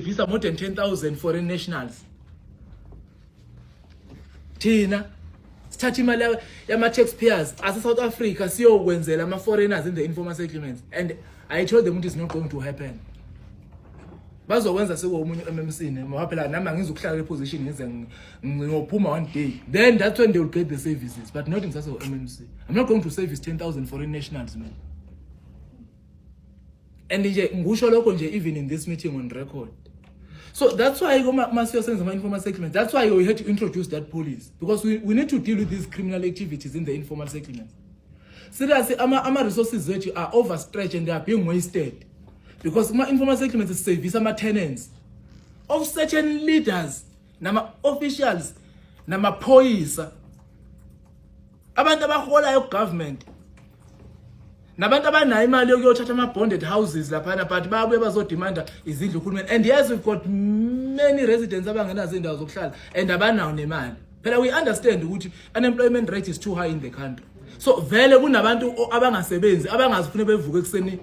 Sisevisa more than 10,000 foreign nationals. Thina sithatha imali yama taxpayers ase South Africa siyokwenzela ama foreigners in the informal settlements, and I told them it is not going to happen. Bazokwenza sekuwomunye MMC ne, ngoba phela nami angizukuhlala le position, ngize ngiyophuma one day. Then that's when they will get the services, but not ngisase MMC. I'm not going to service 10,000 foreign nationals, man. And nje ngisho lokho nje even in this meeting on record. So that's why kuma masiyosenza ama informal settlements, that's why we had to introduce that policy, because we need to deal with these criminal activities in the informal settlements. Seriously, ama resources zethu are overstretched and they are being wasted, because kuma informal settlements service ama tenants of certain leaders nama officials namaphoyisa, abantu abaholayo government, nabantu abanayo imali yokuyothatha ama-bonded houses laphana, but babuye bazodimanda izindlu uhulumeni. And yes, we've got many residents abangenazo iy'ndawo zokuhlala and abanawo nemali. Phela we understand ukuthi unemployment rate is too high in the country, so vele kunabantu abangasebenzi, abangazi fune bevuke ekuseni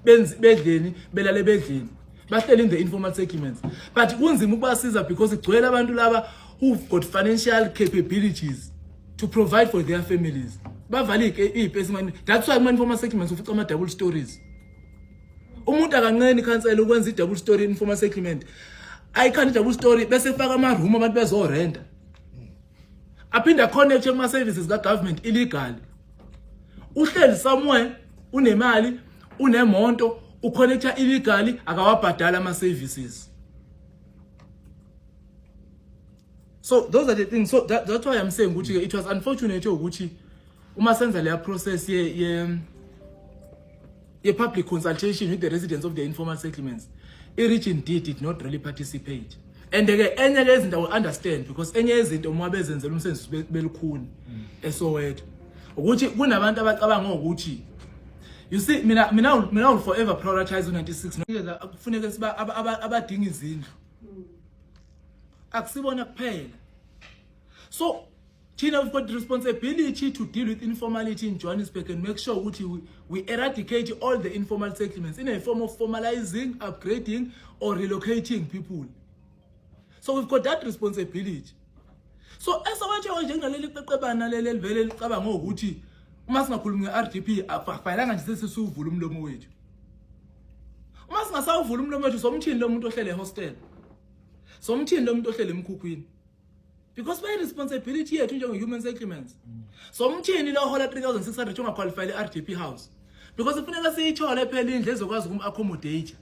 bedleni, belale bedleni, bahleli in the informal settlements, but kunzima ukubasiza because igcwele abantu laba who've got financial capabilities to provide for their families. Bavalike iy'pesi mani. That's why kuma-informal settlements ufica ama-double stories. Umuntu akanqeni ikhansela ukwenza i-double story informal settlement, ayikhanda i-double story bese efaka ama-room, abantu bezorenta, aphinde aconnecte kuma-services ka-government illegally. Uhleli somewhere, unemali, unemonto, uconnecta illegally, akawabhadala ama-services. So those are the things. So that's why I'm saying ukuthi it was unfortunate ukuthi uma senza leya process ye public consultation with the residents of the informal settlements, i-Region D did not really participate. And ke enye ke izinto I will understand, because enye yezinto uma bezenzela umsebenzi belukhuni eSoweto ukuthi kunabantu abacabanga ukuthi, you see, mina will forever prioritize u96. Kufuneka siba abadinga izindlu akusibona kuphela. So thina we've got the responsibility to deal with informality in Johannesburg and make sure ukuthi we eradicate all the informal settlements in a form of formalizing, upgrading or relocating people. So we've got that responsibility. So eSoweto nje kunaleli qeqebana leli elivele licabanga ukuthi uma singakhulumi nge-RDP akufanelanga nje sesisuvula umlomo wethu. Uma singasawuvula umlomo wethu, somthini lo muntu ohlele ehostel? Somthini lo muntu ohlele emkhukhwini? Because by responsibility yethu njenge-human settlements, somthini lo hola 3600 ongaqualifyile i-RDP house? Because kufuneka siyithole phela indlu ezokwazi ukum-accommodate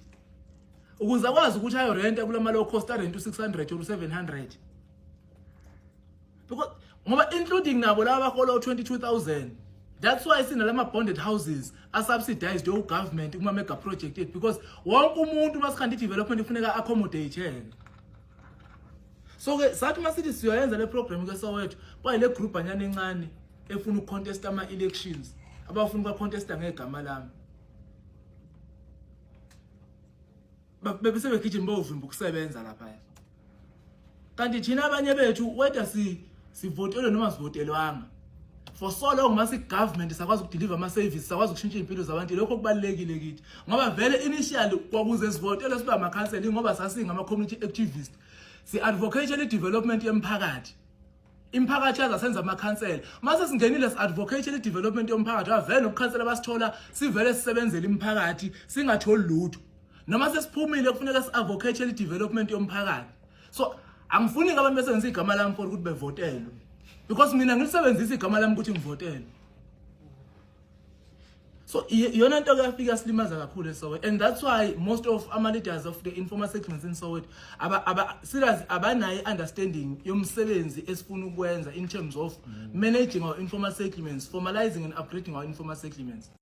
ukuze akwazi ukuthi ayorenta kulama low cost, arent u-600 or u-700, because ngoba including nabo laba bahola u-22,000. That's why sinalama bonded houses asubsidized government kuma mega project ethu, because wonke umuntu masikhanda i-development kufuneka accommodate. So ke sathi masithi siyoyenza le program ke Soweto, kwayile group anyana encane efuna ukucontest ama elections, abafuna ukucontesta ngegama lami, bebe sebegijima bovimba ukusebenza lapha. Kanti thina abanye bethu, whether si sivotelwe noma sivotelwanga, for so long masi government sakwazi ukudeliver ama services, sakwazi ukushintsha impilo zabantu, lokho kubalekile kithi. Ngoba vele initially kwakuze sivotelwe siba ama council ngoba sasingama community activist, si advocate i development yemphakathi. Imphakathi yaza senza amakhansela. Mase singenile, si-advocate i-development yomphakathi, avele nobukhansela basithola sivele sisebenzele imiphakathi, singatholi lutho. Noma sesiphumile, kufuneka si-advocate i-development yomphakathi. So angifuni-ke abantu besebenzisa igama lami for ukuthi bevotelwe, because mina ngilisebenzisa igama lami ukuthi ngivotelwe. So iyona nto ke yafika silimaza kakhulu eSoweto, and that's why most of ama leaders of the informal settlements in Soweto aba serious, abanayo understanding yomsebenzi esifuna ukwenza in terms of managing our informal settlements, formalizing and upgrading our informal settlements.